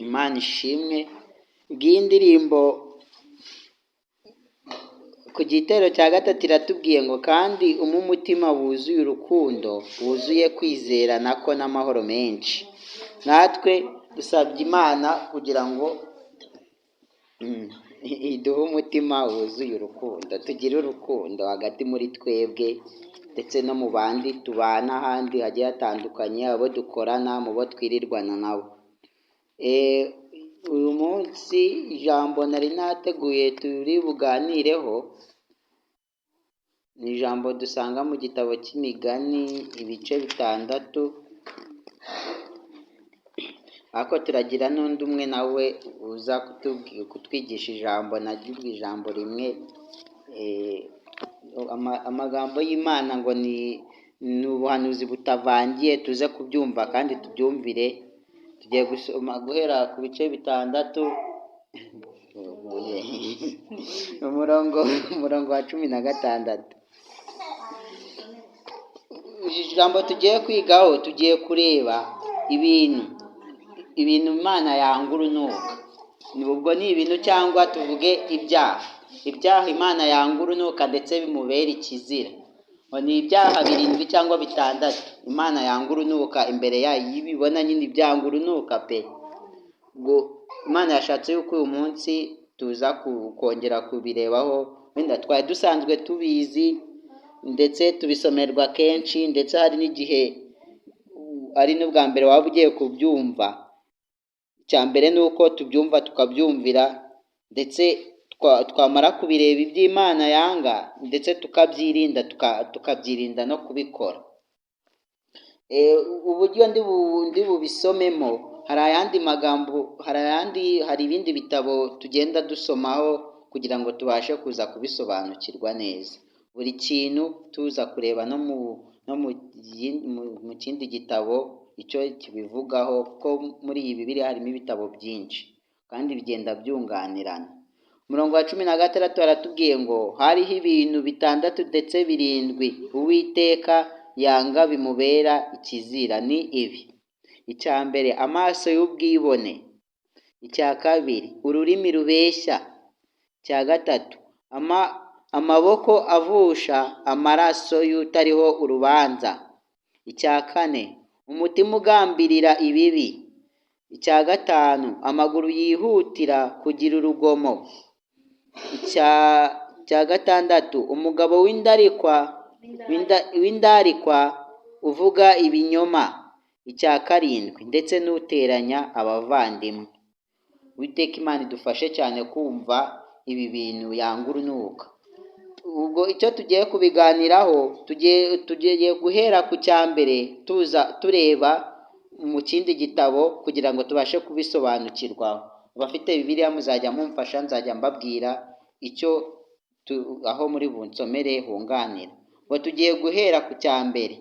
Imana ishimwe bw'iyi ndirimbo. Ku gitero cya gatatu iratubwiye ngo: "Kandi umpe umutima wuzuye urukundo, wuzuye kwizera nako n'amahoro menshi." Natwe dusabye Imana kugira ngo iduhe umutima wuzuye urukundo, tugire urukundo hagati muri twebwe ndetse no mu bandi tubana ahandi hagiye hatandukanye, abo dukorana, mu bo twirirwana nabo. Uyu munsi ijambo nari nateguye turi buganireho ni ijambo dusanga mu gitabo cy'Imigani, ibice 6, ariko turagira n'undi umwe nawe uza kutwigisha ijambo naryo, ijambo rimwe. Amagambo y'Imana ngo ni ubuhanuzi butavangiye, tuze kubyumva kandi tubyumvire. Tugiye gusoma guhera ku bice 6, umurongo wa 16. Ijambo tugiye kwigaho, tugiye kureba ibintu Imana yanga urunuka. Ubwo ni ibintu cyangwa tuvuge ibyaha Imana yanga urunuka ndetse bimubera ikizira. Ngo ni ibyaha birindwi cyangwa 6 Imana yanga urunuka imbere yayo. Iyo ibibona nyine ibyanga urunuka pe. Ubwo Imana yashatse yuko uyu munsi tuza kongera kubirebaho. Wenda twari dusanzwe tubizi ndetse tubisomerwa kenshi, ndetse hari n'igihe ari n'ubwa mbere waba ugiye kubyumva. Icya mbere ni uko tubyumva tukabyumvira, ndetse twamara kubireba iby'Imana yanga, ndetse tukabyirinda, tukabyirinda no kubikora. Uburyo ndi bubisomemo, hari ayandi magambo, hari ayandi, hari ibindi bitabo tugenda dusomaho kugira ngo tubashe kuza kubisobanukirwa neza. Buri kintu tuza kureba no mu kindi gitabo icyo kibivugaho, kuko muri iyi Bibiliya harimo ibitabo byinshi kandi bigenda byunganirana. Umurongo wa 16 haratubwiye ngo: "Hariho ibintu bitandatu ndetse birindwi Uwiteka yanga bimubera ikizira, ni ibi: icya mbere, amaso y'ubwibone; icya kabiri, ururimi rubeshya; icya gatatu, amaboko avusha amaraso y'utariho urubanza; icya kane, umutima ugambirira ibibi; icya gatanu, amaguru yihutira kugira urugomo; icya gatandatu, umugabo w'indarikwa uvuga ibinyoma; icya karindwi, ndetse n'uteranya abavandimwe." Uwiteka Imana idufashe cyane kumva ibi bintu yanga urunuka. Ubwo icyo tugiye kubiganiraho, tugiye guhera ku cya mbere, tuza tureba mu kindi gitabo kugira ngo tubashe kubisobanukirwa. Abafite Bibiliya muzajya mumfasha, nzajya mbabwira icyo aho muri bunsomere hunganira. Ngo tugiye guhera ku cya mbere,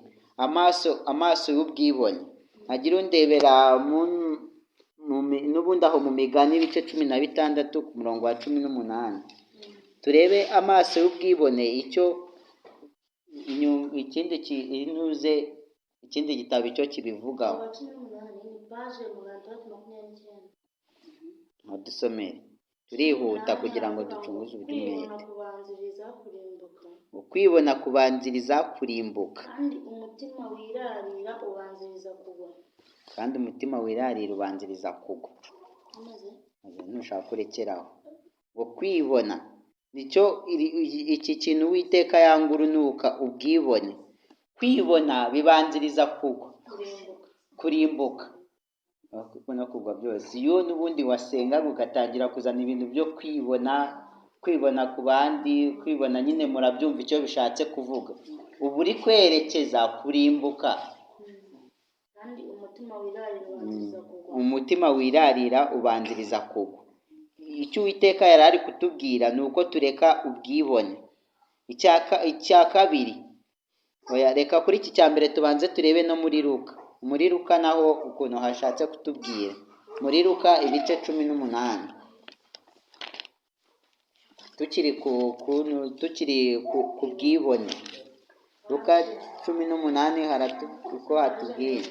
amaso y'ubwibone. Hagira undebera n'ubundi aho mu Migani, ibice 16, ku murongo wa 18, turebe amaso y'ubwibone icyo ikindi intuze ikindi gitabo icyo kibivugaho. Wa 18 ni paje 629. Dusomere, turihuta kugira ngo ducunguze uburyo Kwibona umwete. kubanziriza kurimbuka. Ukwibona kubanziriza kurimbuka. Kandi umutima wirarira ubanziriza kugwa. Kandi umutima wirarira ubanziriza kugwa. Maze Maze nushaka kurekeraho. Ngo kwibona nicyo iki kintu Uwiteka yanga urunuka, ubwibone. Kwibona bibanziriza kugwa. Kurimbuka. Kurimbuka no kugwa byose. Iyo n'ubundi wasengaga ugatangira kuzana ibintu byo kwibona, kwibona ku bandi, kwibona nyine murabyumva icyo bishatse kuvuga, uba uri kwerekeza kurimbuka. Kandi umutima wirarira ubanziriza kugwa. Umutima wirarira ubanziriza kugwa. Icyo Uwiteka yari ari kutubwira ni uko tureka ubwibone. Icya kabiri, oya, reka kuri iki cya mbere tubanze turebe no muri Luka, muri Luka naho ukuntu hashatse kutubwira. Muri Luka ibice 18, tukiri ku bwibone, Luka 18 haratu uko hatubwira.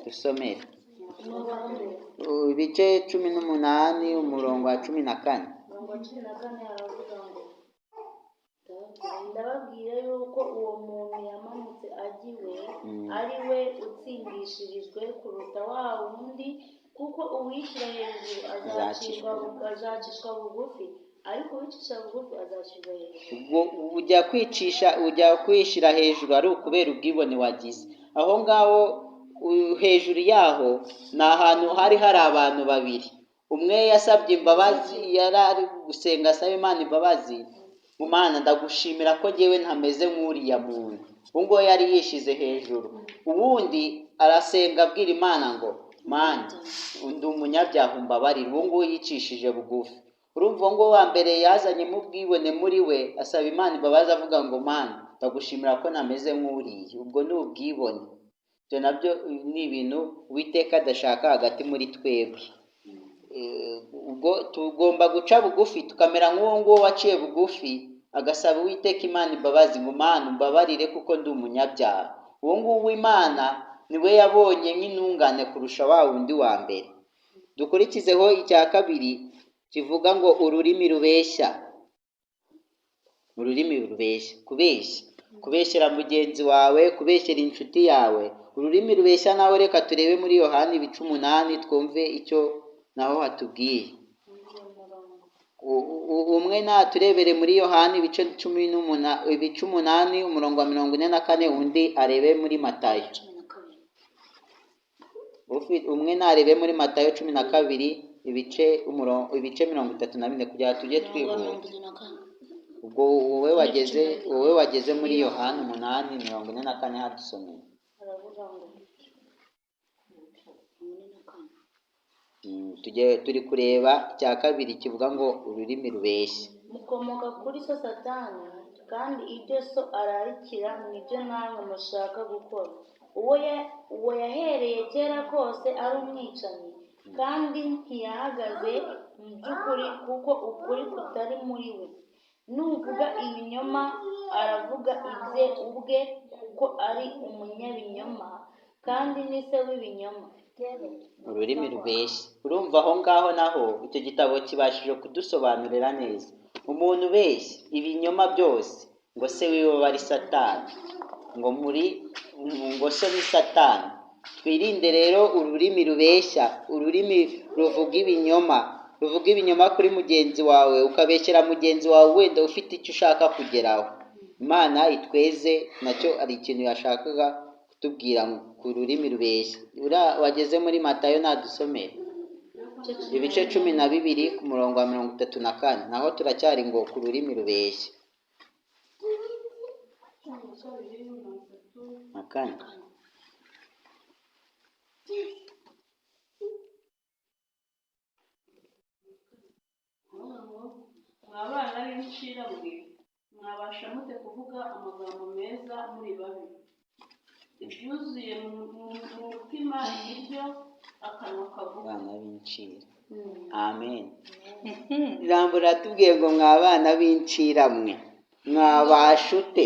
Dusomere. Umurongo wa mbere. Ibice 18, umurongo wa 14. Umurongo wa 14 haravuga ngo: "Ndababwira yuko uwo muntu yamanutse ajya iwe ari we utsindishirijwe kuruta wa wundi, kuko uwishyira hejuru azacishwa bugufi, ariko uwicisha bugufi azacishwa hejuru." Ubwo ujya kwicisha, ujya kwishyira hejuru ari ukubera ubwibone wagize aho ngaho. Hejuru yaho ni ahantu hari hari abantu babiri. Umwe yasabye imbabazi, yari ari gusenga asaba Imana imbabazi: "Mu Mana, ndagushimira ko ngewe ntameze nk'uriya muntu." Uwo nguwo yari yishyize hejuru. Uwundi arasenga abwira Imana ngo: "Mana, ndi umunyabyaha, umbabarire." Uwo nguwo yicishije bugufi. Urumva, uwo nguwo wa mbere yazanyemo ubwibone muri we, asaba Imana imbabazi avuga ngo: "Mana, ndagushimira ko ntameze nk'uriya." Ubwo ni ubwibone. Ibyo nabyo ni ibintu Uwiteka adashaka hagati muri twebwe. Ubwo tugomba guca bugufi, tukamera nk'uwo nguwo waciye bugufi agasaba Uwiteka Imana imbabazi ngo: "Mana, umbabarire kuko ndi umunyabyaha." Uwo nguwo Imana niwe yabonye nk'intungane kurusha wa wundi wa mbere. Dukurikizeho icya kabiri kivuga ngo ururimi rubeshya. Ururimi rubeshya, kubeshya, kubeshyera mugenzi wawe, kubeshyera inshuti yawe, ururimi rubeshya nawe. Reka turebe muri Yohani ibice 8, twumve icyo naho hatubwiye. Umwe naturebere muri Yohani ibice 18, ibice 8, umurongo wa 44, undi arebe muri Matayo. 12. Umwe narebe muri Matayo 12, ibice ibice 34, kugira ngo tujye Umurongo wa twihuta. 44. Ubwo wowe wageze muri Yohani 8 44, hadusomeye. Haravuga ngo 44. Tujye turi kureba icya kabiri kivuga ngo ururimi rubeshya. "Mukomoka kuri so Satani, kandi ibyo so ararikira nibyo namwe mushaka gukora. Uwo yahereye kera kose ari umwicanyi, kandi ntiyahagaze mu by'ukuri, kuko ukuri kutari muri we. Nuvuga ibinyoma aravuga ibye ubwe, kuko ari umunyabinyoma kandi ni se w'ibinyoma." Ururimi rubeshya. Urumva aho ngaho naho icyo gitabo kibashije kudusobanurira neza. Umuntu ubeshya ibinyoma byose, ngo se wiwe aba ari Satani, ngo muri ngo so ni Satani. Twirinde rero ururimi rubeshya, ururimi ruvuga ibinyoma, ruvuga ibinyoma kuri mugenzi wawe, ukabeshyera mugenzi wawe wenda ufite icyo ushaka kugeraho. Imana itweze. Nacyo ari ikintu yashakaga kutubwira ku rurimi rubeshya. Uriya wageze muri Matayo nadusomere ibice 12 ku murongo wa 34. Naho turacyari ngo ku rurimi rubeshya. Na kane. "Mwa bana b'incira mwe, mwabasha mute kuvuga amagambo meza muri babi? Ibyuzuye mu mutima nibyo akanwa kavuga." Abana b'incira. Amen. Ijambo riratubwiye ngo: "Mwa bana b'incira mwe, mwabasha ute?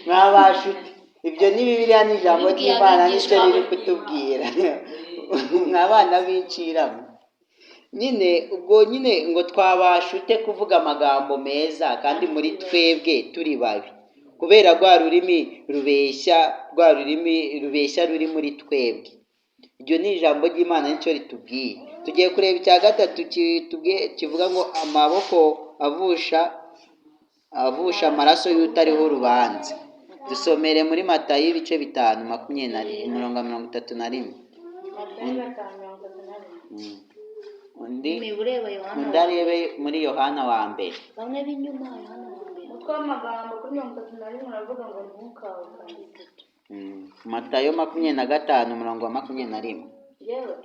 Mwabasha ute?" Ibyo ni Bibiliya, ni ijambo Ribwiye ry'Imana, nicyo abigishwa riri be. kutubwira. Mwa bana b'incira mwe nyine, ubwo nyine ngo twabasha ute kuvuga amagambo meza kandi muri twebwe turi babi, kubera rwa rurimi rubeshya, rwa rurimi rubeshya ruri muri twebwe. Iryo ni ijambo ry'Imana, nicyo ritubwiye. Tugiye kureba icya gatatu kitubwiye, kivuga ngo amaboko avusha amaraso y'utariho urubanza. Dusomere muri Matayo ibice 5, 21, umurongo wa 31. Matayo 5 31. Undi Imibure ureba Yohana. Undi arebe muri Yohana wa mbere. Bamwe b'inyuma, Yohana wa mbere. Umutwe w'amagambo kuri 31 uravuga ngo ntukahukane. Matayo 25, umurongo wa 21. Yewe.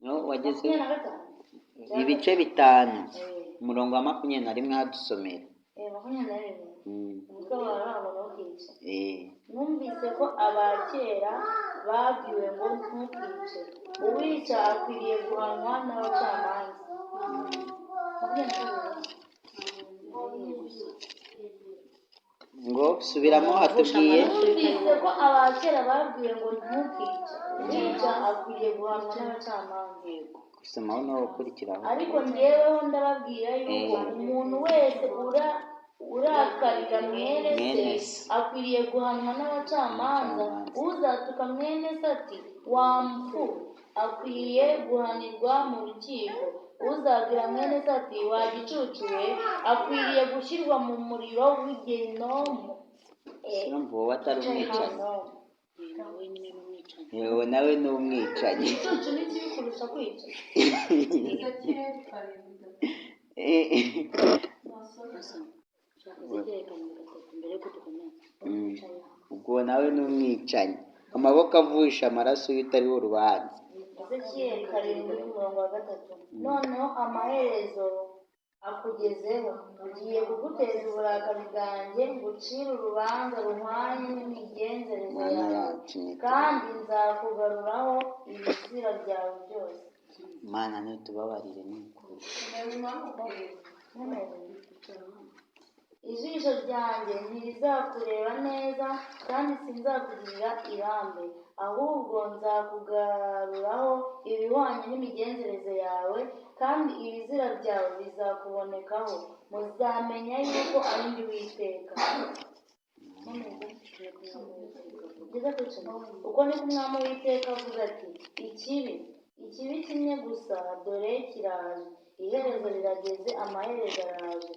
No wageze 25. Ibice 5, umurongo wa 21, hadusomera. 21. Umutwe wawe ngo ntukice. "Numvise ko aba kera babwiwe ngo ntukice, uwica akwiriye guhanwa n'abacamanza." 22. Ngo subiramo, hatubwiye. Numvise ko abakera babwiwe ngo ntukice, uwica akwiriye guhanwa n'abacamanza. Gusomaho no gukurikiraho. Ariko njyeweho ndababwira yuko umuntu wese urakarira mwene Mwene se se. akwiriye guhanwa n'abacamanza. Abacamanza. Uzatuka mwene se ati wa mfu akwiye guhanirwa mu rukiko. Uzabwira mwene se ati wa gicucu we akwiriye gushyirwa mu muriro w'igenomu. Urumva wowe atari umwicanyi? Gehinomu. Nawe nyine ni umwicanyi. Yewe, nawe ni umwicanyi. Igicucu ni kibi kurusha kwica. Ezekiyeli 7:3. Nasoma. Shaka Ezekiyeli 7:3 mbere yuko dukomeza. Ubwo nawe ni umwicanyi, amaboko avusha amaraso y'utariho urubanza. Ezekiyeli 7:3. Noneho amaherezo akugezeho, ugiye kuguteza uburakari bwanjye, ngucire urubanza ruhwanye n'imigenzereze Mana yawe, yacu nitubabarire. kandi nzakugaruraho ibizira byawe byose. Mana nitubabarire, ni ukuri. Ijisho ryanjye ntirizakureba neza, kandi sinzakugirira ibambe, ahubwo nzakugaruraho ibihwanye n'imigenzereze yawe, kandi ibizira byawe bizakubonekaho. Muzamenya yuko ari njye Uwiteka. Ugeze ku 10. Uko niko Umwami Uwiteka avuga ati: Ikibi, ikibi kimwe gusa, dore kiraje, iherezo rirageze, amaherezo araje.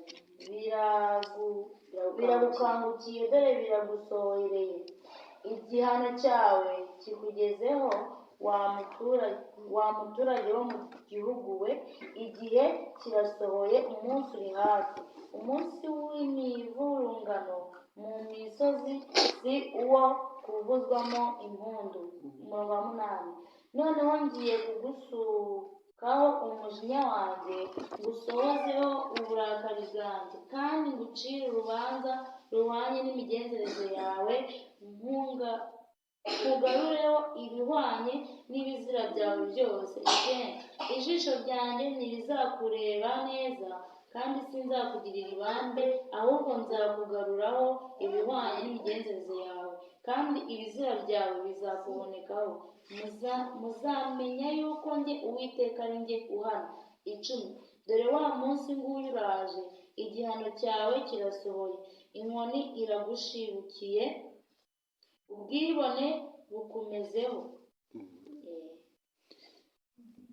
Biragukangukiye, dore biragusohoreye, igihano cyawe kikugezeho, wa muturage wo mu gihugu we. Igihe kirasohoye, umunsi uri hafi, umunsi w'imivurungano mu misozi, si uwo kuvuzwamo impundu. Umurongo wa 8. Noneho ngiye kugusukaho umujinya wanjye, ngusohozeho uburakari bwanjye, kandi ngucire urubanza ruhwanye n'imigenzereze yawe, nkugarureho ibihwanye n'ibizira byawe byose. 9. Ijisho ryanjye ntirizakureba neza, kandi sinzakugirira ibambe, ahubwo nzakugaruraho ibihwanye n'imigenzereze yawe, kandi ibizira byawe bizakubonekaho. Muzamenya yuko njye Uwiteka ari njye uhana. 10. Dore wa munsi nguyu uraje, igihano cyawe kirasohoye, inkoni iragushibukiye, ubwibone bukumezeho.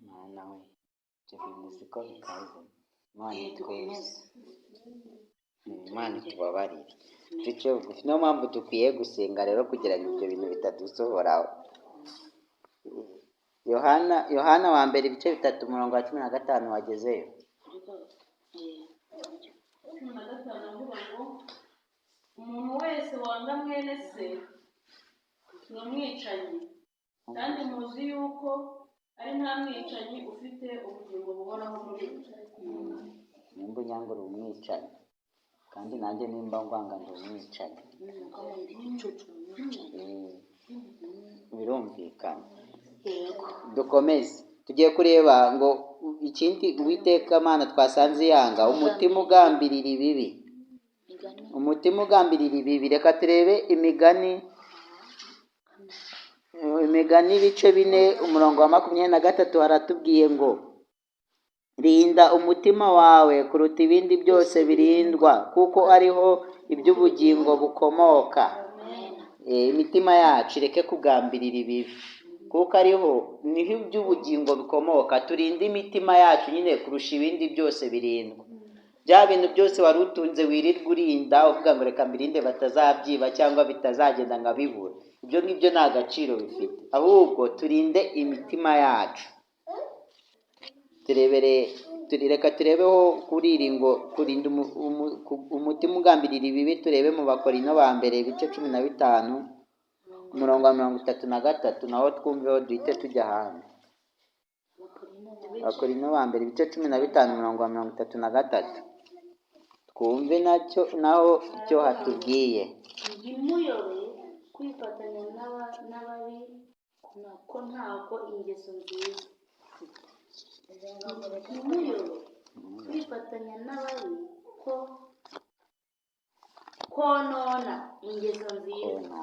Mana we, ibyo bintu siko bikaze. Imana twese, Imana itubabarire, duce bugufi. Niyo mpamvu dukwiye gusenga rero, kugira ngo ibyo bintu bitadusohoraho. Yohana wa mbere ibice 3, umurongo wa 15, wagezeyo? Ariko 15 avuga ngo umuntu wese wanga mwene se ni umwicanyi, kandi muzi yuko ari nta mwicanyi ufite ubugingo buhoraho muri we. Nimba unyanga uri umwicanyi, kandi nanjye nimba ngwanga ndi umwicanyi. Ukamwita igicucu, umwicanyi. Birumvikana. Yego. Dukomeze, tugiye kureba ngo ikindi Uwiteka Mana twasanze yanga, umutima ugambirira ibibi. Migani. Umutima ugambirira ibibi. Reka turebe Imigani ibice 4, umurongo wa 23, haratubwiye ngo rinda umutima wawe kuruta ibindi byose birindwa, kuko ariho iby'ubugingo bukomoka. Imitima yacu ireke kugambirira ibibi, kuko ariho niho iby'ubugingo bikomoka. Turinde imitima yacu nyine kurusha ibindi byose birindwa. Bya bintu byose wari utunze wirirwa urinda uvuga ngo reka mbirinde batazabyiba cyangwa bitazagenda nkabibura, ibyo ngibyo nta gaciro bifite. Ahubwo turinde imitima yacu. Turebere reka turebeho kuri iri ngo kurinda umutima ugambirira ibibi. Turebe mu Bakorino ba mbere ibice 15, umurongo wa 33, naho twumveho duhite tujya ahandi. Abakorino ba mbere ibice 15, umurongo wa 33, twumve nacyo naho icyo hatubwiye. Ntimuyobe kwifatanya n'ababi ko ntako ingeso nziza. Ntimuyobe kwifatanya n'ababi ko Konona ingeso nziza. Konona.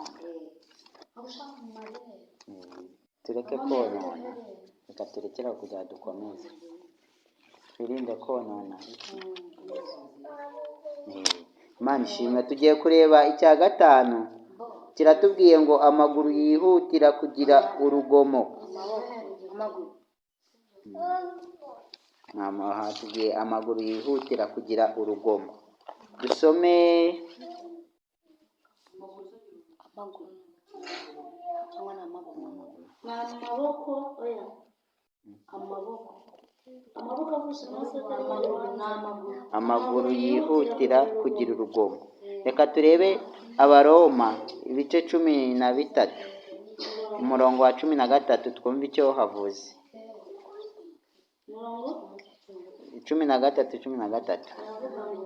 Tureke konona, reka turekere aho kugira ngo dukomeze, twirinde konona. Imana ishimwe. Tugiye kureba icya gatanu, kiratubwiye ngo amaguru yihutira kugira urugomo. Amaguru. Hatubwiye amaguru yihutira kugira urugomo. Dusome. Amaguru cyangwa ni amaboko? Ni amaboko, oya, amaboko, amaboko avusha amaraso atari Amaguru ni urubanza. Amaguru. Amaguru yihutira kugira urugomo. Reka turebe Abaroma ibice 13, umurongo wa 13, twumve icyo havuze. Umurongo? 13, 13. Aravuga ngo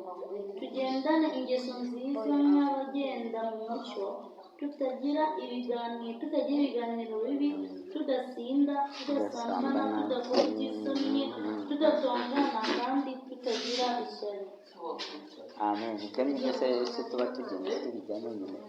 tugendane ingeso nziza nk'abagenda mu mucyo, tutagira ibiganiro bibi, tudasinda, tudasambana, tudakora iby'isoni, tudatongana kandi tutagira ishyari. Amen. Ibyo ngibyo se tuba tugenda tubijyamo nyine.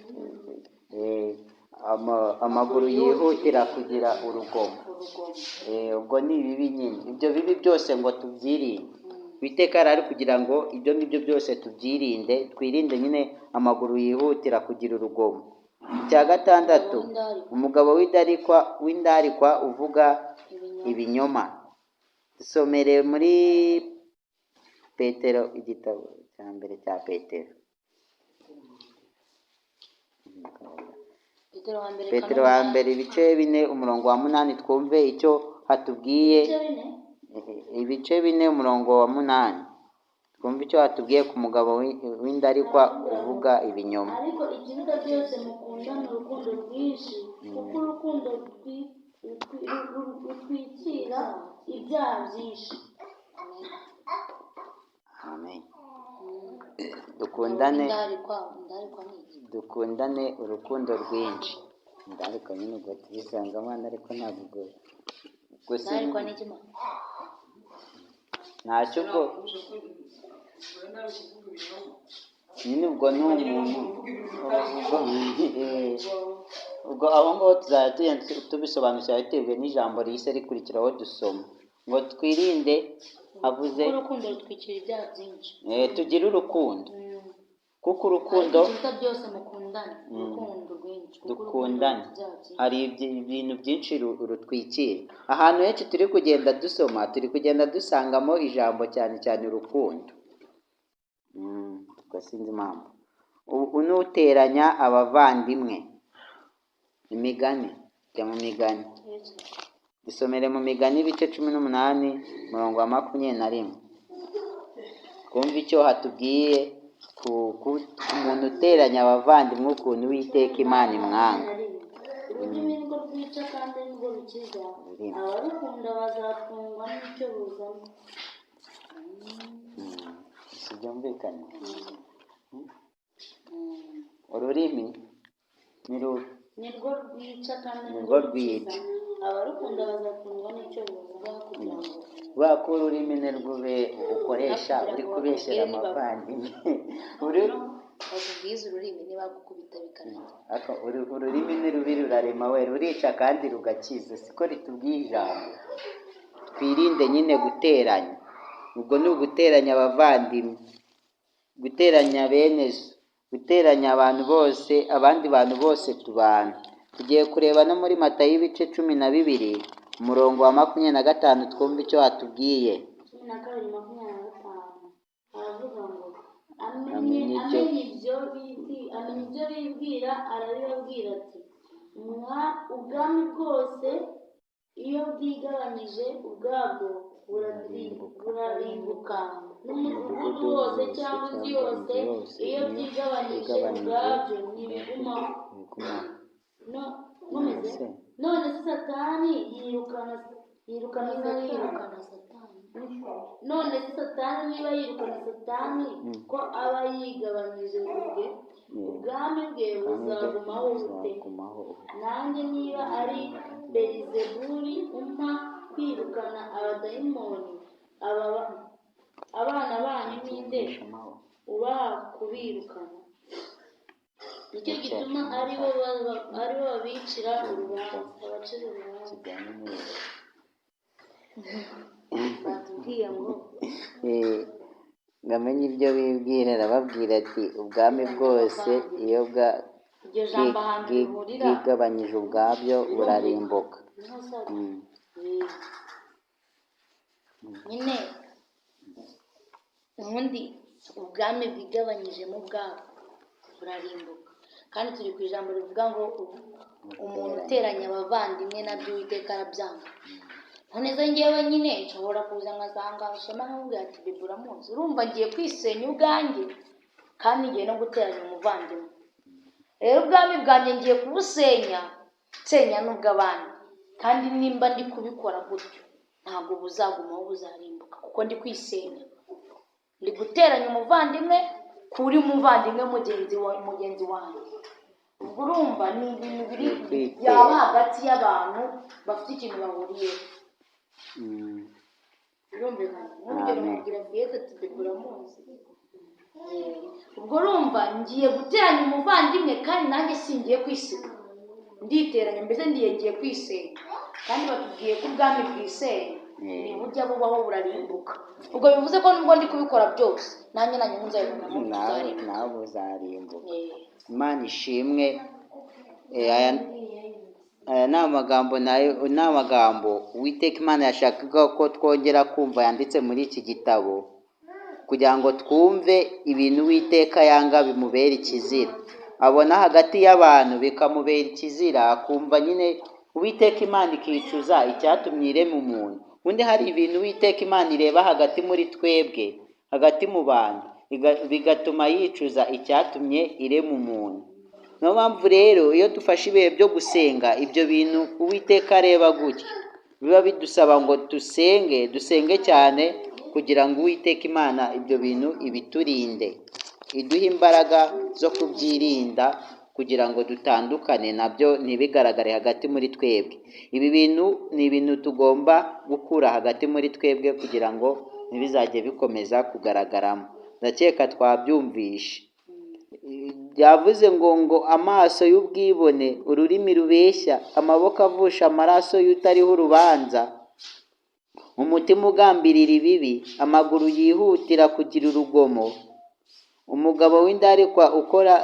Amaguru yihutira kugira urugomo. Urugomo. Ubwo ni ibibi nyine, ibyo bibi byose ngo tubyirinde. Uwiteka yari ari kugira ngo ibyo ngibyo byose tubyirinde, twirinde nyine amaguru yihutira kugira urugomo. Icya gatandatu, umugabo w'indarikwa uvuga ibinyoma. Dusomere muri Petero, igitabo cya mbere cya Petero. Petero wa mbere. Petero wa mbere, ibice 4, umurongo wa 8, twumve icyo hatubwiye. Ibice 4. Ibice 4, umurongo wa 8, twumve icyo hatubwiye ku mugabo w'indarikwa uvuga ibinyoma. Ariko ikiruta byose, mukundane urukundo rwinshi, kuko urukundo rutwikira ibyaha byinshi. Amen. Dukundane. Indarikwa, indarikwa ni iki? Dukundane urukundo rwinshi. Indarikwa nyine ubwo tubisangamo hano, ariko ntabwo ubwo Indarikwa ni iki ma? Ntacyo ubwo nyine, ubwo ni umuntu ubwo aho ngaho tuzajya tugenda tubisobanukira bitewe n'ijambo rihise rikurikiraho dusoma ngo twirinde avuze. Kuko urukundo rutwikira ibyaha byinshi. Tugire urukundo kuko urukundo Ariko ikiruta byose, mukundane urukundo rwinshi, kuko urukundo Dukundane. ruta ibyaha byinshi. Hari ibintu byinshi rutwikira. Ahantu henshi turi kugenda dusoma, turi kugenda dusangamo ijambo cyane cyane urukundo. Ubwo sinzi impamvu. Unuteranya abavandimwe. Imigani, jya mu Migani, dusomere mu Migani ibice 18, umurongo wa 21, twumve icyo hatubwiye ku muntu uteranya abavandimwe, ukuntu Uwiteka Imana imwanga. Ururimi nirwo rwica kandi nirwo rukiza. Ururimi. Abarukunda bazatungwa n'icyo ruzana. Si byumvikane? Ururimi ni rubi. Nirwo rwica kandi Nirwo nirwo rukiza. rwica. Abarukunda bazatungwa n'icyo ruzana kugira ngo Kubera ko ururimi ni rwube ukoresha uri kubeshyera amavandimwe uri Bakubwiza ururimi nibagukubita bikarangira. Ariko ururimi ni rubi, rurarema we, rurica kandi rugakiza, siko ritubwiye ijambo? Twirinde nyine guteranya. Ubwo ni uguteranya abavandimwe, guteranya bene so, guteranya abantu bose, abandi bantu bose tubana. Tugiye kureba no muri Matayo ibice 12, umurongo wa 25, twumve icyo hatubwiye. 12:25 aravuga ngo Amenye amenye amenye amenye ibyo bibwira, arabibabwira ati: "Mwa ubwami bwose iyo bwigabanyije ubwabwo burarimbuka, n'umudugudu wose cyangwa inzu yose iyo byigabanyije ubwabyo ntibigumaho." Ntibigumaho. No, nkomeze? Se. None se Satani yirukana Niba Satani? yirukana Satani. None se Satani niba yirukana Satani, ko aba yigabanyije ubwe, ubwami bwe buzagumaho bute? Buzagumaho. Nanjye niba ari Belizebuli umpa kwirukana abadayimoni, abana banyu ni nde ubaha kubirukana? Nicyo gituma ari bo babicira urubanza, babacira urubanza. Kijyanye n'ibi. Batubwiye ngo Ngo amenye ibyo bibwira, arababwira ati: "Ubwami bwose iyo Iryo jambo ahantu rihurira bwigabanyije ubwabyo burarimbuka." Niho saga. Nyine ubundi ubwami bwigabanyijemo ubwabo burarimbuka, kandi turi ku ijambo rivuga ngo umuntu uteranya abavandimwe nabyo Uwiteka arabyanga. None se njyewe nyine nshobora kuza nkasanga Shema nkamubwira ati: "Bebe, uramuzi?" Urumva ngiye kwisenya ubwanjye, kandi ngiye no guteranya umuvandimwe. Rero ubwami bwanjye ngiye kubusenya, nsenya n'ubw'abandi, kandi nimba ndi kubikora gutyo ntabwo buzagumaho, buzarimbuka, kuko ndi kwisenya, ndi guteranya umuvandimwe kuri muvandimwe mugenzi wanjye. Ubwo urumva ni ibintu biri Ni ukwitera. Byaba hagati y'abantu bafite ikintu bahuriyeho. Birumvikana? Nk'urugero, Amen. mubwira Fiyete ati: "Bebe, uramuzi?" Ubwo urumva ngiye guteranya umuvandimwe, kandi nanjye singiye kwisiga, nditeranya, mbese ngiye kwisenya, kandi batubwiye ko ubwami bwisenya ntibujya bubaho, burarimbuka. Ubwo bivuze ko nubwo ndi kubikora byose, nanjye nta nyungu nzabibonamo. Nawe Tuzarimbuka. Nawe uzarimbuka. Imana Imana ishimwe. Aya ni amagambo, nayo ni amagambo Uwiteka Imana yashakaga ko twongera kumva yanditse muri iki gitabo, kugira ngo twumve ibintu Uwiteka yanga bimubera ikizira, abona hagati y'abantu bikamubera ikizira, akumva nyine Uwiteka Imana ikicuza icyatumye irema umuntu. Ubundi hari ibintu Uwiteka Imana ireba hagati muri twebwe, hagati mu bantu, bigatuma yicuza icyatumye irema umuntu. Niyo mpamvu rero iyo dufashe ibihe byo gusenga, ibyo bintu Uwiteka areba gutya biba bidusaba ngo dusenge, dusenge cyane, kugira ngo Uwiteka Imana ibyo bintu ibiturinde, iduhe imbaraga zo kubyirinda, kugira ngo dutandukane nabyo, ntibigaragare hagati muri twebwe. Ibi bintu ni ibintu tugomba gukura hagati muri twebwe kugira ngo ntibizajye bikomeza kugaragaramo. Ndakeka twabyumvishe. Byavuze ngo amaso y'ubwibone, ururimi rubeshya, amaboko avusha amaraso y'utariho urubanza, umutima ugambirira ibibi, amaguru yihutira kugira urugomo, umugabo w'indarikwa ukora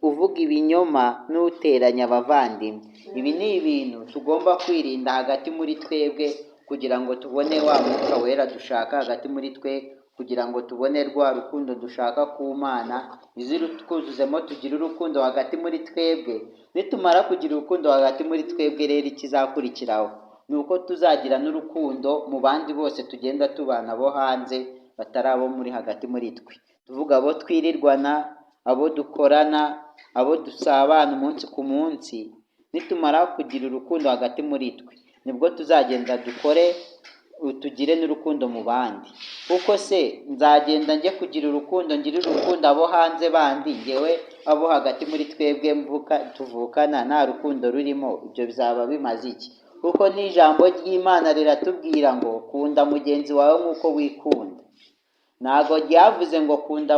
uvuga ibinyoma n'uteranya abavandimwe. Ibi ni ibintu tugomba kwirinda hagati muri twebwe, kugira ngo tubone wa Mwuka Wera dushaka hagati muri twe, kugira ngo tubone rwa rukundo dushaka ku Mana izirutwuzuzemo, tugire urukundo hagati muri twebwe. Nitumara kugira urukundo hagati muri twebwe rero, ikizakurikiraho ni uko tuzagira n'urukundo mu bandi bose tugenda tubana bo hanze, batari abo muri hagati muri twe, tuvuga abo twirirwana, abo dukorana, abo dusabana umunsi ku munsi. Nitumara kugira urukundo hagati muri twe, nibwo tuzagenda dukore, tugire n'urukundo mu bandi. Kuko se nzagenda njye kugira urukundo, ngire urukundo abo hanze bandi, ngewe abo hagati muri twebwe mvuka tuvukana nta rukundo rurimo, ibyo bizaba bimaze iki? Kuko n'ijambo ry'Imana riratubwira ngo kunda mugenzi wawe nk'uko wikunda. Ntabwo ryavuze ngo kunda,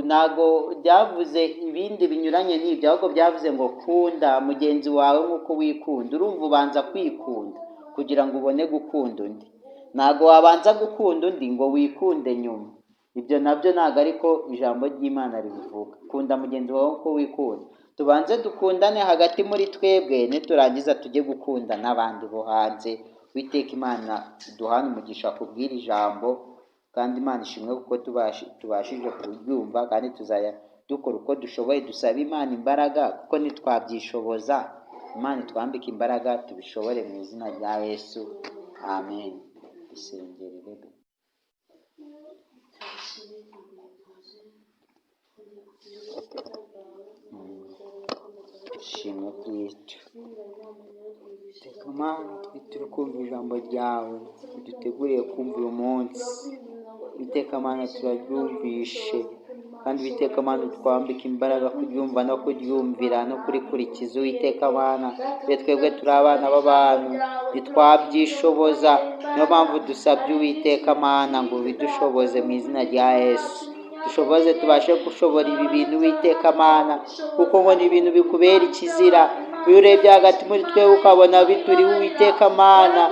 ntabwo ryavuze ibindi binyuranye n'ibyo, ahubwo byavuze ngo kunda mugenzi wawe nk'uko wikunda. Urumva ubanza kwikunda kugira ngo ubone gukunda undi. Ntabwo wabanza gukunda undi ngo wikunde nyuma. Ibyo nabyo ntabwo ariko ijambo ry'Imana ribivuga. Kunda mugenzi wawe nk'uko wikunda. Tubanze dukundane hagati muri twebwe, niturangiza tujye gukunda n'abandi bo hanze. Uwiteka Imana duhane umugisha kubw'iri ijambo, kandi Imana ishimwe kuko tubashije kuryumva, kandi tuzajya dukora uko dushoboye, dusaba Imana imbaraga, kuko ntitwabyishoboza. Imana itwambike imbaraga tubishobore mu izina rya Yesu, amen. Dusengere rero. Shimwe Kristo. Teka Mana, twitire kumva ijambo ryawe uduteguriye kumva uyu munsi. Iteka Mana turaryumvishe, kandi Uwiteka Mana utwambike imbaraga kuryumva no kuryumvira no kurikurikiza. Uwiteka Mana, twe twebwe turi abana b'abantu, ntitwabyishoboza. Niyo mpamvu dusabye Uwiteka Mana ngo ubidushoboze mu izina rya Yesu. Dushoboze tubashe gushobora ibi bintu, Uwiteka Mana, kuko ngo ni ibintu bikubera ikizira. Iyo urebye hagati muri twe ukabona bituriho, Uwiteka Mana,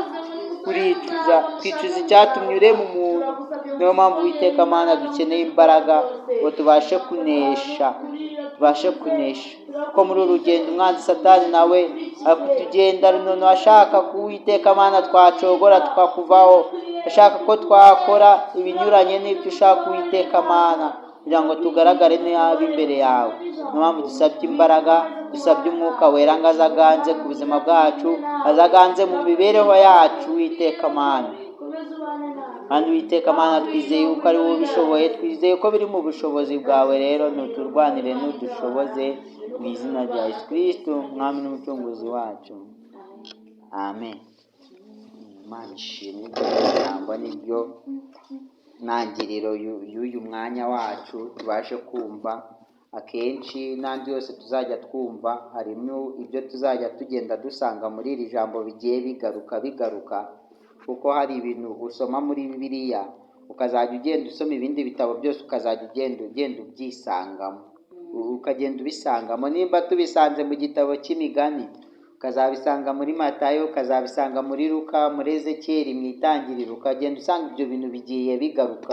uricuza, twicuza icyatumye urema umuntu. Niyo mpamvu, Uwiteka Mana, dukeneye imbaraga ngo tubashe kunesha, tubashe kunesha, kuko muri uru rugendo umwanzi Satani nawe akutugenda runono, ashaka ko, Uwiteka Mana, twacogora tukakuvaho, ashaka ko twakora ibinyuranye n'ibyo ushaka, Uwiteka Mana, kugira ngo tugaragare nabi imbere yawe. Niyo mpamvu dusabye imbaraga, dusabye Umwuka Wera ngo aze aganze ku buzima bwacu, aze aganze mu mibereho yacu, Uwiteka Mana. Kandi, Uwiteka Mana, twizeye yuko ari wowe ubishoboye, twizeye ko biri mu bushobozi bwawe. Rero nuturwanire, nudushoboze, mu izina rya Yesu Kristo, Umwami n'Umucunguzi wacu, amen. Imana ishimwe. Iryo jambo niryo ntangiriro y'uyu mwanya wacu tubashe kumva. Akenshi n'andi yose tuzajya twumva harimo ibyo tuzajya tugenda dusanga muri iri jambo bigiye bigaruka bigaruka, kuko hari ibintu usoma muri Bibiliya, ukazajya ugenda usoma ibindi bitabo byose, ukazajya ugenda ubyisangamo, ukagenda ubisangamo. Nimba tubisanze mu gitabo cy'Imigani, ukazabisanga muri Matayo, ukazabisanga muri Luka, muri Ezekiyeli, mu Itangiriro, ukagenda usanga ibyo bintu bigiye bigaruka.